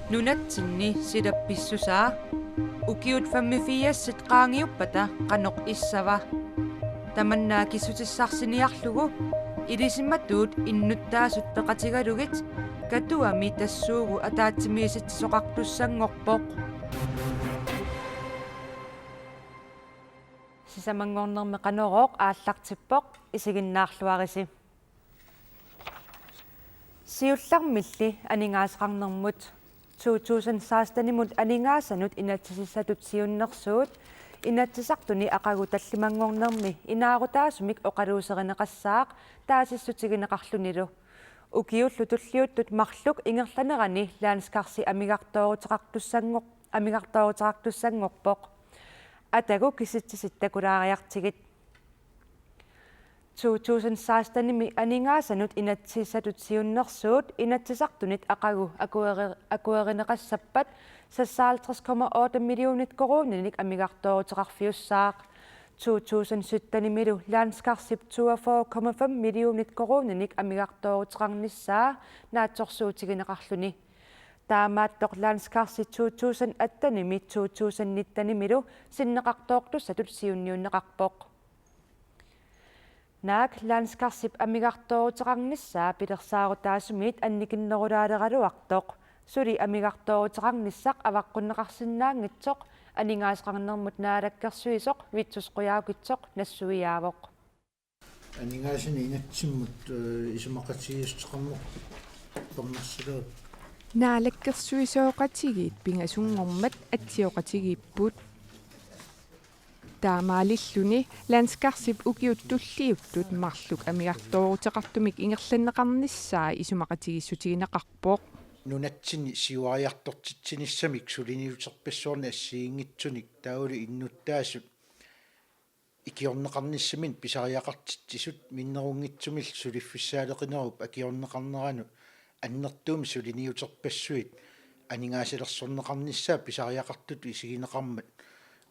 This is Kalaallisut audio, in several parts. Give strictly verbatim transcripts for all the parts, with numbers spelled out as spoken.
Nunatsinni silap pissusaa. Ukiut femogfirsit qaangiuppata qanoq issava? Tamanna akissutissarsiorniarlugu ilisimatuut innuttaasut peqatigalugit Katuami tassuugu ataatsimiisitsisoqartussanngorpoq. Sisamanngornermi Qanorooq aallartippoq, isiginnaarluarisi. Siullermilli aningaasaqarnermut. To tusind seksten-imut aningaasanut inatsisissatut siunnersuut Inatsisartuni aqagu tallimanngornermi inaarutaasumik oqaluuserineqassaaq taasissutigineqarlunilu. Ukiullu tulliuttut marluk ingerlanerani landskarsi amigartooruteqartussanngor-, amigartooruteqartussanngorpoq. Atagu kisitsisit takulaariartigit. To tusind seksten-imi aningaasanut inatsisissatut siunnersuut Inatsisartunit aqagu akueri-, akuerineqassappat seksoghalvtreds komma otte millionit koruuninik amigartooruteqarfiussaaq. To tusind sytten-imilu landskarsip toogfyrre komma fem millionit koruuninik amigartooruteqarnissaa naatsorsuutigineqarluni. Taamaattoq landskarsi to tusind atten-imi to tusind nitten-imilu sinneqartoortussatut siunniunneqarpoq. Naak landskarsip amigartooruteqarnissaa pilersaarutaasumit annikinnerulaaleraluartoq, suli amigartooruteqarnissaq avaqqunneqarsinnaanngitsoq aningaasaqarnermut naalakkersuisoq Vittus Qujaukitsoq nassuiaavoq. Aningaasanik inatsimmut, eh, isumaqatigiissuteqarneq pernersilerit. Naalakkersuisooqatigiit pingasunngormat atsioqatigiipput. Taamaalilluni landskarsip ukiut tulliuttut marluk amigartooruteqartumik ingerlanneqarnissaa isumaqatigiissutigineqarpoq. Nunatsinni siuariartortitsinissamik suliniuterpassuarnik assigiinngitsunik taavalu innuttaasut ikiorneqarnissaminnik pisariaqartitsisut minnerunngitsumillu suliffissaaleqinerup akiorneqarneranut annertuumik suliniuterpassuit aningaasalersorneqarnissaat pisariaqartutut isigineqarmat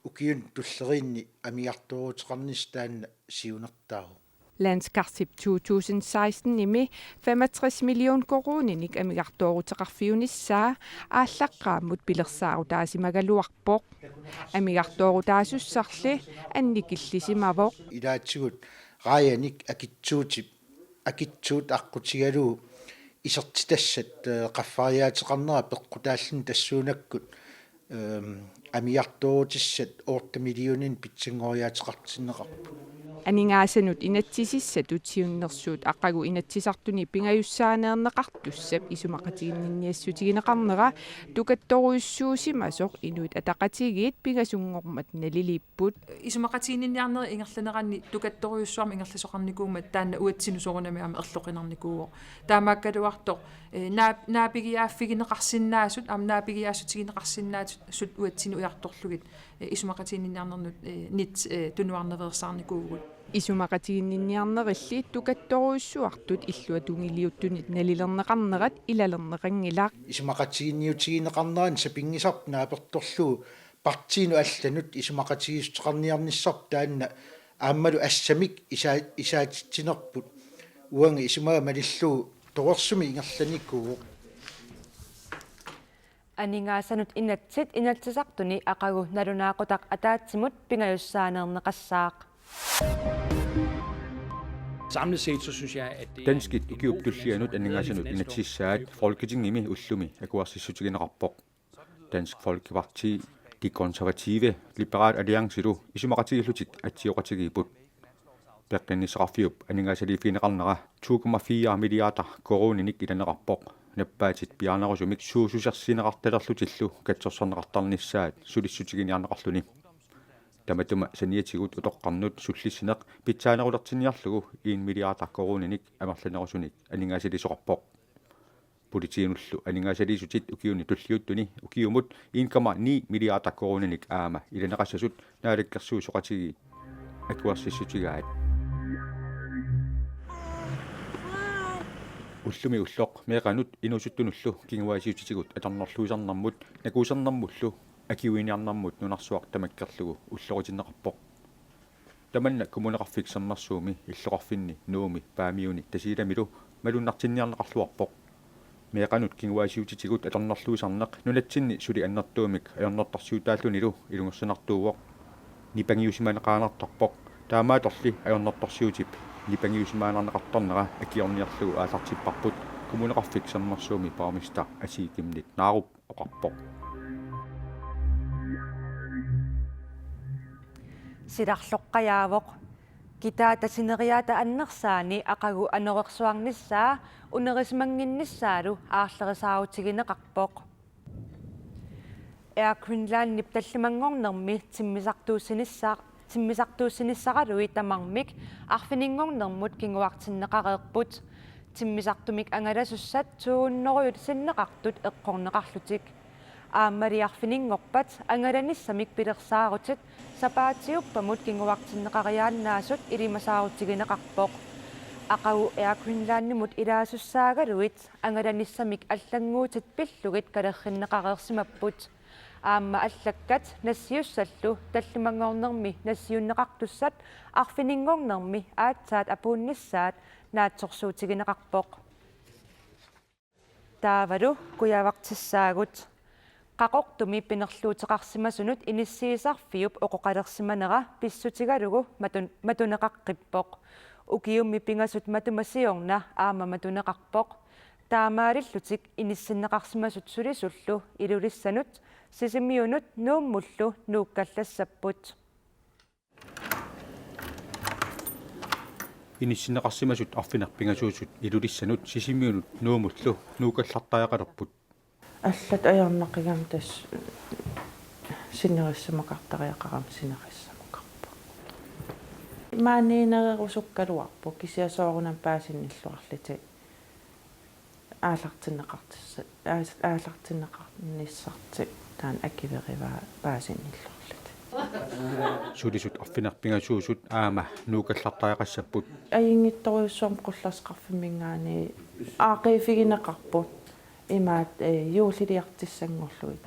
ukiuni tulleriinni amigartooruteqarnissaq taanna siunertaavoq. Landskarsip to tusind seksten-imi femogtres million koruuninik amigartooruteqarfiunissaa aallaqqaammut pilersaarutaasimagaluarpoq. Amigartoorutaasussarli annikillisimavoq. Ilaatigut raajanik akitsuutip, akitsuut aqqutigalugu isertitassat, eh, qaffariaateqarnera peqqutaalluni tassuunakkut, ehm, amigartoorutissat otte millioninit pitsanngoriaateqartinneqarpoq. Aningaasanut inatsisissatut siunnersuut aqagu Inatsisartuni pingajussaaneerneqartussap isumaqatiginninniassutigineqarnera tukattorujussuusimasoq Inuit Ataqatigiit pingasunngormat naliliipput. Isumaqatiginninniarnerit ingerlaneranni tukattorujussuarmik ingerlasoqarnikuummat taanna uatsinnut soorunami aamma erloqinarnikuuvoq. Taamaakkaluartoq, eh, naap-, naapigiaaffigineqarsinnaasut, aamma naapigiaassutigineqarsinnaasut uatsinnut ujartorlugit, eh, isumaqatiginninniarnernut, eh, nit, eh, tunuarnaveersaarnikuuvugut. Isumaqatiginninniarnerilli tukattorujussuartut illuatungiliuttunit nalilerneqarnerat ilalerneqanngilaq. Isumaqatiginniutigineqarnerani sapinngisarput naapertorlugu partiinut allanut isumaqatigiissuteqarniarnissarput taanna aammalu assamik isaa-, isaatitsinerput uanga isumaga malillugu torersumik ingerlanikuuvoq. Aningaasanut inatsit Inatsisartuni aqagu nalunaaqutaq ataatsimut pingajussaaneerneqassaaq. Samlet set, så synes jeg, at det er Danskit en ukiup god tullianut finanslov, aningaasanut lavet finanslov. Inatsisissaat Folketingimi ullumi akuersissutigineqarpoq. Dansk Folkeparti, De Konservative, Liberal Alliancelu isumaqatigiillutik atsioqatigiipput. Peqqinnissaqarfiup aningaasaliiffigineqarnera to komma fire milliarder koruuninik ilaneqarpoq, nappaatit piaarnerusumik suussusersineqartalerlutillu katsorsarneqartarnissaat sulissutiginiarneqarluni. Tamatuma saniatigut utoqqarnut sullissineq pitsaanerulertinniarlugu en milliarder koruuninik amerlanerusunik aningaasaliisoqarpoq. Politiinullu aningaasaliissutit ukiuni tulliuttuni ukiumut en komma ni milliarder koruuninik aamma ilaneqassasut naalakkersuisooqatigiit akuersissutigaat. Ullumi ulloq meeqqanut inuusuttunullu kinguaassiuutitigut atornerluisarnermut, nakuusernermullu akiuiniarnermut nunarsuaq tamakkerlugu ulloritinneqarpoq. Tamanna Kommuneqarfik Sermersuumi illoqarfinni Nuummi, Paamiuni Tasiilamilu malunnartinniarneqarluarpoq. Meeqqanut kinguaassiuutitigut atornerluisarneq nunatsinni suli annertuumik ajornartorsiutaallunilu ilungersunartuuvoq. Nipangiusimaneqaannartarpoq. Taamaattorli ajornartorsiutip nipangiusimaannarneqartarnera akiorniarlugu aallartipparput, Kommuneqarfik Sermersuumi borgmester Asii Chemnitz Narup oqarpoq. Silarloqqajaavoq. Kitaata sineriaata annersaani aqagu anorersuarnissaa unerisimannginnissaalu aarlerisaarutigineqarpoq. Air Greenlandip tallimanngornermi timmisartuussinissa-, timmisartuussinissaraluit tamarmik arfininngornermut kinguartinneqareerput. Timmisartumik angalasussat to hundrede sinneqartut eqqorneqarlutik. Aammali arfininngorpat angalanissamik pilersaarutit sapaatiuppamut kinguartinneqariaannaasut ilimasaarutigineqarpoq. Aqagu Air Greenlandimut ilaasussaagaluit angalanissamik allannguutit pillugit kalerrinneqareersimapput. Aamma allakkat nassiussallu tallimanngornermi nassiunneqartussat arfininngornermi aatsaat apuunnissaat naatsorsuutigineqarpoq. Taavalu kujavartissaagut. Qaqortumi pinerluuteqarsimasunut inissiisarfiup oqoqalersimanera pissutigalugu matun-, matuneqaqqippoq. Ukiummi pingasut matuma siorna aamma matuneqarpoq. Taamaalillutik inissinneqarsimasut sulisullu Ilulissanut, Sisimiunut Nuummullu nuukkallassapput. Inissinneqarsimasut arfineq-pingasuusut Ilulissanut, Sisimiunut Nuummullu nuukkallartariaqalerput. Allat ajornaqigami tassa sinerissamukartariaqarami sinerissamukarput. Maaniinnererusukkaluarput kisianni soorunami paasinnilluarlutik aallartinneqartissa-, aas-, aallartinneqarnissartik taanna akuerivaa paasinnilluarlutik. Sulisut arfineq-pingasuusut aamma nuukkallartariaqassapput. Ajunngitsorujussuarmik qullersaqarfimminngaanniit aaqqiiffigineqarput imaattoq, eh, juulliliartissanngorlugit.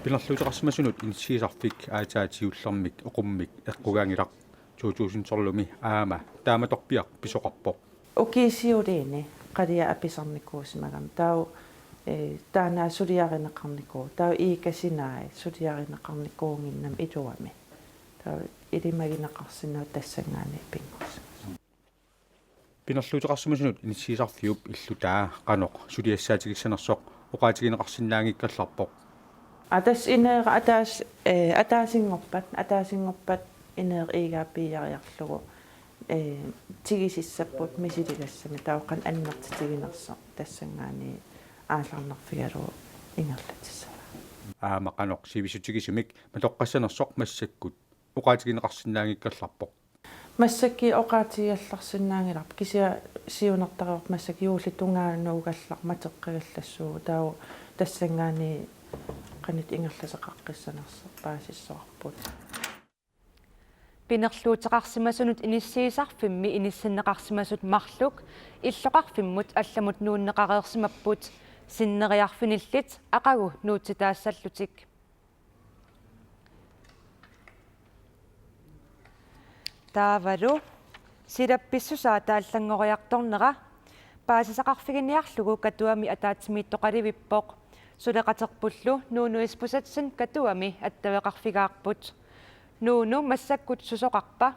Pinerluuteqarsimasunut inissiisarfik aatsaat siullermik oqummik eqqugaanngilaq. To tusind tolvimi aamma taamatorpiaq pisoqarpoq. Ukiut siuliini qalia apisarnikuusimagami taava, eh, taanna suliarineqarnikuuvoq. Taava iikasinaai suliarineqarnikuunnginnami iluamik. Taava ilimagineqarsinnaavoq tassanngaanniit pinngorsimasut. Pinerluuteqarsimasunut inissiisarfiup illutaa qanoq suliassaatigissanersoq oqaatigineqarsinnaanngikkallarpoq. Aa, tassa ineera ataas-, eh, ataasinngorpat, ataasinngorpat ineera iigaa piiariarlugu, eh, tigusissapput misiligassamik taava qanoq annertutiginersoq tassanngaanniit aallarnerfigalugu ingerlatissavaa. Aamma qanoq sivisutigisumik matoqqassanersoq massakkut oqaatigineqarsinnaanngikkallarpoq. Massakkut oqaatigiallarsinnaanngilarput kisianni siunertarivarput massakkut juulli tungaanut nuugallarmat matoqqagallassuugut taava tassanngaanniit qanoq ingerlasaqaqqissanersoq paasissavarput. Pinerluuteqarsimasunut inissiisarfimmi inissinneqarsimasut marluk illoqarfimmut allamut nuunneqareersimapput, sinneriarfinillit aqagu nuutsitaassallutik. Taavalu silap pissusaata allanngoriartornera paasisaqarfiginiarlugu Katuami ataatsimiittoqalivippoq. Suleqaterpullu Nuunu Isbosethsen Katuami attaveqarfigaarput. Nuunu, massakkut susoqarpa?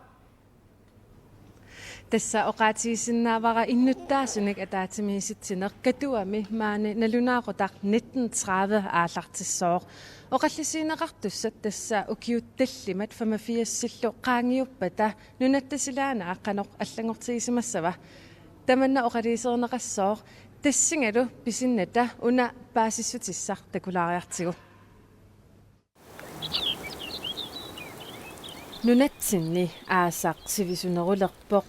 Tassa oqaatigisinnaavara innuttaasunik ataatsimiisitsineq Katuami maani nalunaaqutaq nitten tredive aallartissooq. Oqallisigineqartussat tassa ukiut tallimat femogfirsillu qaangiuppata Nunatta silaanaa qanoq allanngortigisimassava? Tamanna oqaluuserineqassooq tassungalu pisinnata una paasissutissaq takulaariartigu. Nunatsinni aasaq sivisunerulerpoq,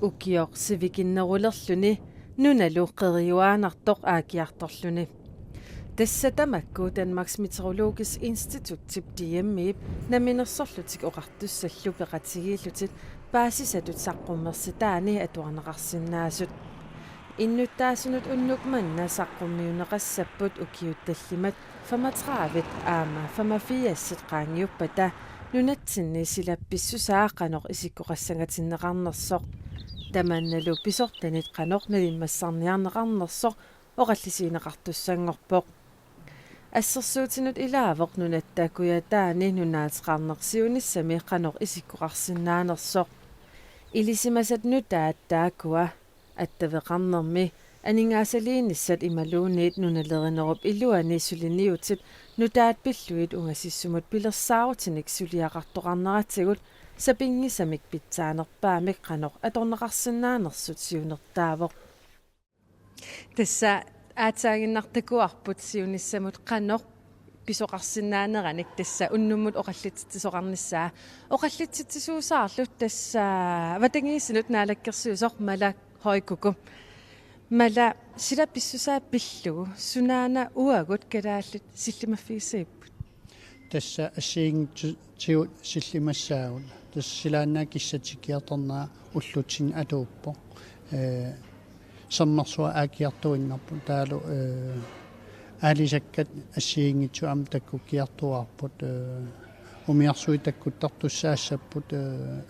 ukioq sivikinnerulerluni nunalu qeriuaannartoq aakkiartorluni. Tassa tamakku Danmarks Meteorologisk Institutip, D M I-p, namminersorlutik oqartussallu peqatigiillutik paasisatut saqqummersitaani atuarneqarsinnaasut. Innuttaasunut unnuk manna saqqummiunneqassapput ukiut tallimat femogtredive aamma femogfirsit qaangiuppata Nunatsinni silap pissusaa qanoq isikkoqassangatinneqarnersoq. Tamannalu pisortanit qanoq nalimmassarniarneqarnersoq oqallisigineqartussanngorpoq. Assersuutinut ilaavoq nunatta kujataani nunaateqarneq siunissami qanoq isikkoqarsinnaanersoq. Ilisimasat nutaat taakkua attaveqarnermi aningaasaliinissat imaluunniit nunalerinerup iluani suliniutit nutaat pillugit ungasissumut pilersaarutinik suliaqartoqarneratigut sapinngisamik pitsaanerpaamik qanoq atorneqarsinnaanersut siunertaavoq. Tassa aatsaaginnartakuarput siunissamut qanoq pisoqarsinnaaneranik tassa unnummut oqallitsitsisoqarnissaa. Oqallitsitsisuusaarlu tassa avatangiisinut naalakkersuisoq Mala Højkuku. Mala, silap pissusaa pillugu sunaana uagut kalaallit sillimaffigissagipput? Tassa assigiinngitsutigut sillimassaagut. Tassa silaannaap kissatikkiartornera ullutsinni atuuppoq. Ee, sermersuaq aakkiartuinnarpoq. Taavalu, ee, aalisakkat assigiinngitsut aamma takkukkiartuaarput. Ee, umiarsuit takkuttartussaassapput, ee,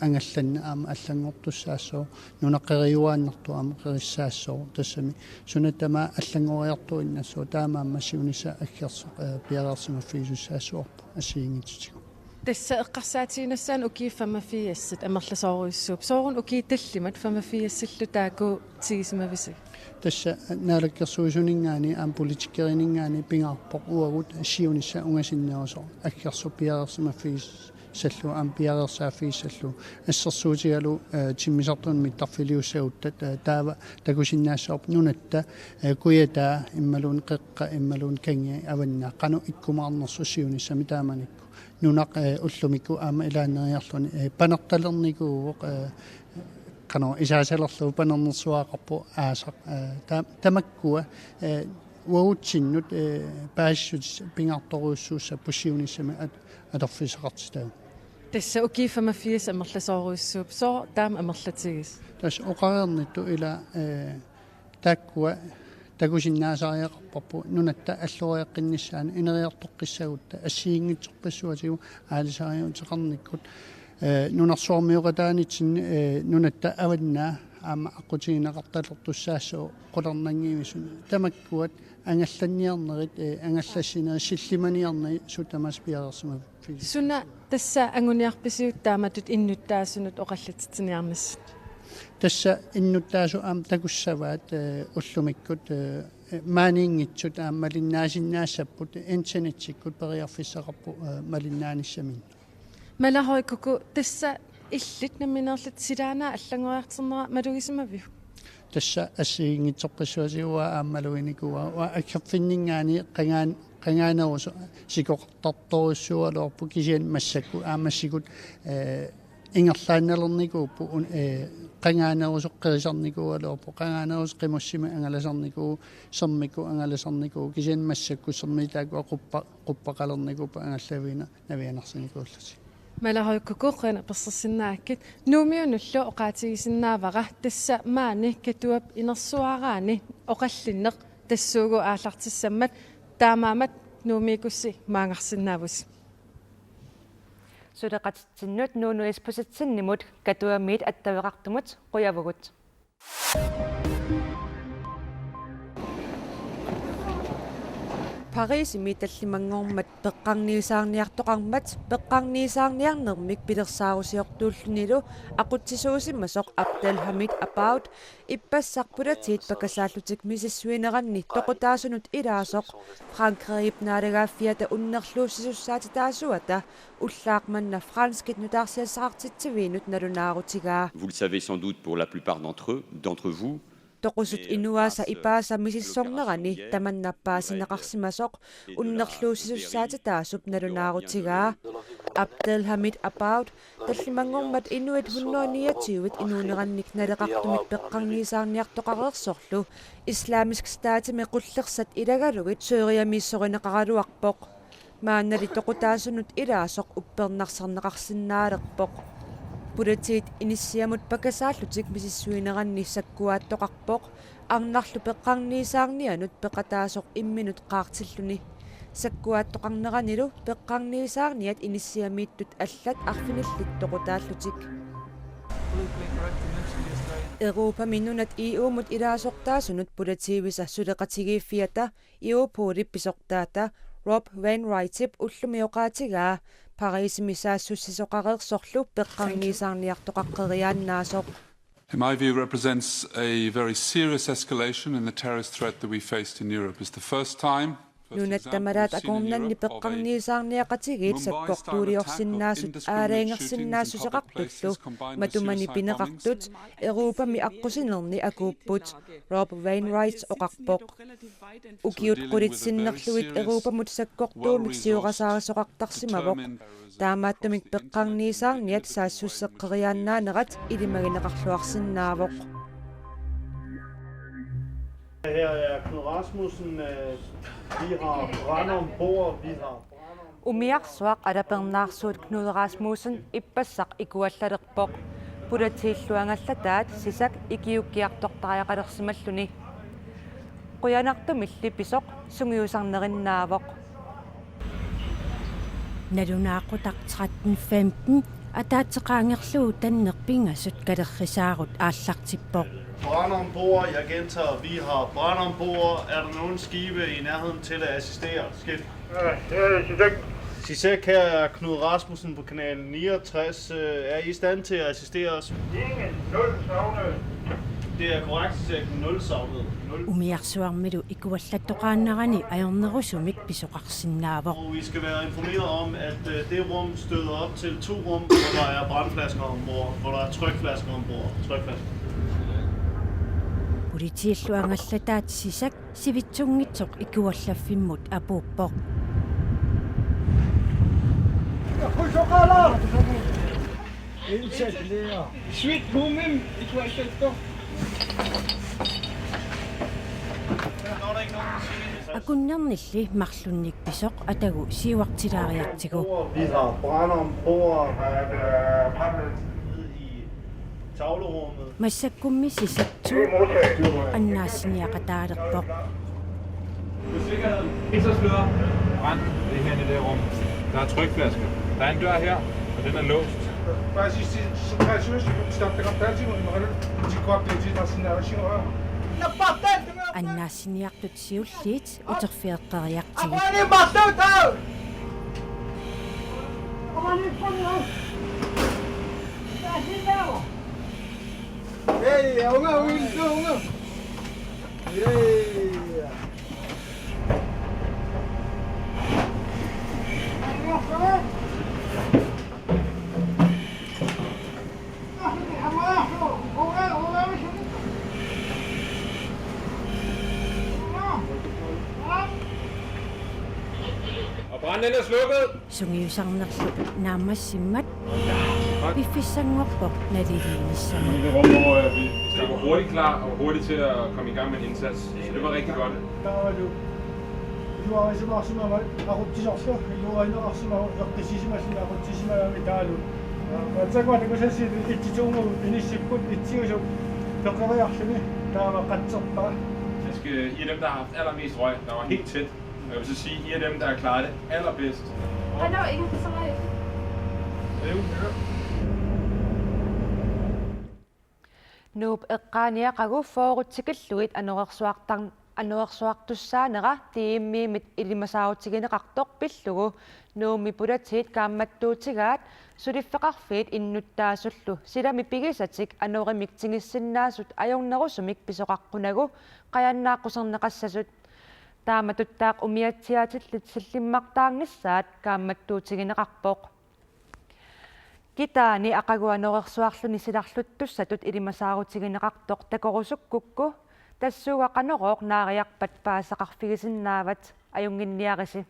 angallanneq aamma allanngortussaassooq, nunap qeriuaannartup aamma qerissaassooq, tassami suna tamaat allanngoriartuinnassooq, taamaammat siunissaq aggersoq, ee, piareersimaffigisussaassavarput assigiinngitsutigut. Tassa eqqarsaatiginnassaanut ukiut femogfirsat amerlasoorujussuupput. Sooruna ukiut tallimat femogfirsillu taakku tigusimavisigit? Tassa naalakkersuisuninngaanniit aamma politikerininngaanniit pingaarpoq uagut siunissaq ungasinnerusoq aggersoq piareersimaffigissallugu aamma piareersaaffigissallugu. Assersuutigalugu, ee, timmisartunut mittarfiliussagutta, ee, taava takusinnaassavarput nunatta, ee, kujataa imaluunniit qeqqa imaluunniit kangia avannaaq qanoq ikkumaarnersoq siunissami taamanikkut. Nunaq, ee, ullumikkut aamma ilaanneeriarluni, ee, panertalernikuuvoq, ee, qanoq isaasalerlugu panernersuaqarpoq aasaq, ee, ta-, tamakkua, ee, uagutsinnut, ee, paasissutit pingaartorujussuussapput siunissami at-, atorfissaqartitagut. Tassa ukiut femogfirs amerlasoorujussuupput, sooq taama amerlatigisoq? Tassa oqareernittut ila, ee, taakkua takusinnaasariaqarparput nunatta alloriaqqinnissaanut ineriartoqqissagutta assigiinngitsorpassuatigut aalisariuteqarnikkut, ee, nunarsuarmioqataanitsinni, ee, nunatta avannaa aamma aqqutigineqartalertussaassooq qularnanngivisut. Tamakkuat angallanniarnerit, ee, angallassinerit sillimaniarnerit suut tamaasa piareersimaffigissapput. Suna tassa anguniarpisiuk taamatut innuttaasunut oqallitsitsiniarnissat? Tassa innuttaasut aamma takussavaat, ee, ullumikkut, ee, maaniinngitsut aamma malinnaasinnaassapput internettikkut periarfissaqarpoq, ee, malinnaanissaminnut. Mala Højkuku, tassa illit nammineerlutit silaannaap allanngoriartornera malugisimaviuk? Tassa assigiinngitsorpassuatigut uanga aamma maluginikuuara, uanga aggerfinninngaanniit qangaan-, qangaanerusoq sikoqartartorujussuugaluarpoq, kisianni massakkut aamma sikut, ee, ingerlaannalernikuupput un-, ee, qangaanerusoq qerisarnikuugaluarpoq, qangaanerusoq qimussimik angalasarnikuuvoq, sermikkut angalasarnikuuvoq, kisianni massakkut sermiit taakkua quppa-, quppaqalernikuupput angallaviina navianarsinikuullutik. Mala Højkuku, qujanaq apersorsinnaakkit. Nuummiunullu oqaatigisinnaavara tassa maani Katuap inersuaraani oqallinneq tassuugu aallartissammat, taamaammat Nuummiikkussi maanngarsinnaavusi. Suleqatitsinnut Nuunu Isbosethsenimut Katuamiit attaveqartumut qujavugut. Parisimi tallimanngormat peqqarniisaarniartoqarmat peqqarniisaarniarnermik pilersaarusiortuullunilu aqutsisuusimasoq Abdelhamid Abaoud ippassaq politiit pakasaallutik misissuineranni toqutaasunut ilaasoq Frankrigip naalagaaffiata unnerluussisussaatitaasuata ullaaq manna franskit nutaarsiassaqartitsiviinut nalunaarutigaa. Vous le savez sans doute pour la plupart d'entre eux, d'entre vous. Toqusut inuaasa ipaasa misissornerani tamanna paasineqarsimasoq unnerluussisussaatitaasup nalunaarutigaa. Abdelhamid Abaoud tallimanngormat inuit hundrede niogtyve inuunerannik naleqartumik peqqarniisaarniartoqareersorlu Islamisk Statimi qullersat ilagalugit Syriamiissorineqaraluarpoq. Maannali toqutaasunut ilaasoq uppernarsarneqarsinnaalerpoq. Politiit inissiamut pakasaallutik misissuineranni sakkuaattoqarpoq, arnarlu peqqarniisaarnianut peqataasoq imminut qaartilluni. Sakkuaattoqarneranilu peqqarniisaarniat inissiamiittut allat arfinillit toqutaallutik. Europami nunat E U-mut ilaasortaasunut politiivisa suleqatigiiffiata Europolip pisortaata Rob Wainwrightip ullumi oqaatigaa Parisimi saassussisoqareersorlu peqqarniisaarniartoqaqqeriaannaasoq. In my view, represents a very serious escalation in the terrorist threat that we faced in Europe. It's the first time, first Nunat example tamalaat we've seen in akornanni Europe of a peqqarniisaarniaqatigiit Mumbai-style attack of sakkortuuliorsinnaasut indiscriminate shootings in public places aalajangersinnaassuseqartullu combined with matumani suicide bombings. Pineqartut Europami aqqusinerni akuupput, Rob Wainwright oqarpoq. Ukiut qulit sinnerlugit Europamut sakkortuumik siorasaarisoqartarsimavoq. Taamaattumik peqqarniisaarniat saassusseqqeriaannaanerat ilimagineqarluarsinnaavoq. Her er Knud Rasmussen. Øh, vi har brand ombord. Vi har brand ombord. Umiarsuaq alapernaarsuut Knud Rasmussen ippassaq ikuallalerpoq. Politiillu angallataat SISAK ikiuukkiartortariaqalersimalluni. Qujanartumilli pisoq sungiusarnerinnaavoq. Nalunaaqutaq tretten femten ataatsip qaangerlugu tanneq pingasut kalerrisaarut aallartippoq. Brand ombord. Jeg gentager, vi har brand ombord. Er der nogen skibe i nærheden til at assistere? Skift. Ja, det er Sisek. Sisek, her er Knud Rasmussen på kanal niogtres. Øh, er I i stand til at assistere os? Ingen, nul savnet. Det er korrekt, Sisek. Nul savnet. Nul. Umiarsuarmilu ikuallattoqaannarani ajornerusumik pisoqarsinnaavoq. Og vi skal være informeret om, at øh, det rum støder op til to rum, hvor der er brandflasker ombord, hvor der er trykflasker ombord. Trykflasker. Politiillu angallataat SISAK sivitsunngitsoq ikuallaffimmut apuuppoq. Sweet Woman, ikuallattoq. Akunnernilli marlunnik pisoq atagu siuartilaariartigu. Vi har brand ombord. Ned i tavlerummet. Massakkummi SISAK to annaassiniaqataalerpoq. Sikkerheden. Ikke så sløret. Brand. Det er herinde i det her rum. Der er trykflasker. Der er en dør her, og den er låst. Annaassiniartut siulliit uterfigeqqeriartigit. Og branden er slukket. Sungiusarnerlu naammassimmat piffissanngorpoq naliliinissamut. Det var hurtigt klar og hurtigt til at komme i gang med en indsats, så det var rigtig godt. Jeg skal, I er dem, der har haft allermest røg, der var helt tæt. Og jeg vil så sige, I er dem, der har klaret det allerbedst. Han er jo ikke så meget. Nuup eqqaaniaqagu fyrre tikillugit anorersuartar-, anorersuartussaanera D M I-mit ilimasaarutigineqartoq pillugu Nuummi politiit kaammattuutigaat suliffeqarfiit innuttaasullu silami pigisatik anorimik tingissinnaasut ajornerusumik pisoqaqqunagu qajannaaqquserneqassasut. Taamatuttaaq umiatsiaatillit sillimmartaarnissaat kaammattuutigineqarpoq. Kitaani aqagu anorersuarluni silarluttussatut ilimasaarutigineqartoq takorusukkukku, tassuuga Qanorooq naariarpat paasisaqarfigisinnaavat, ajunnginniarisi.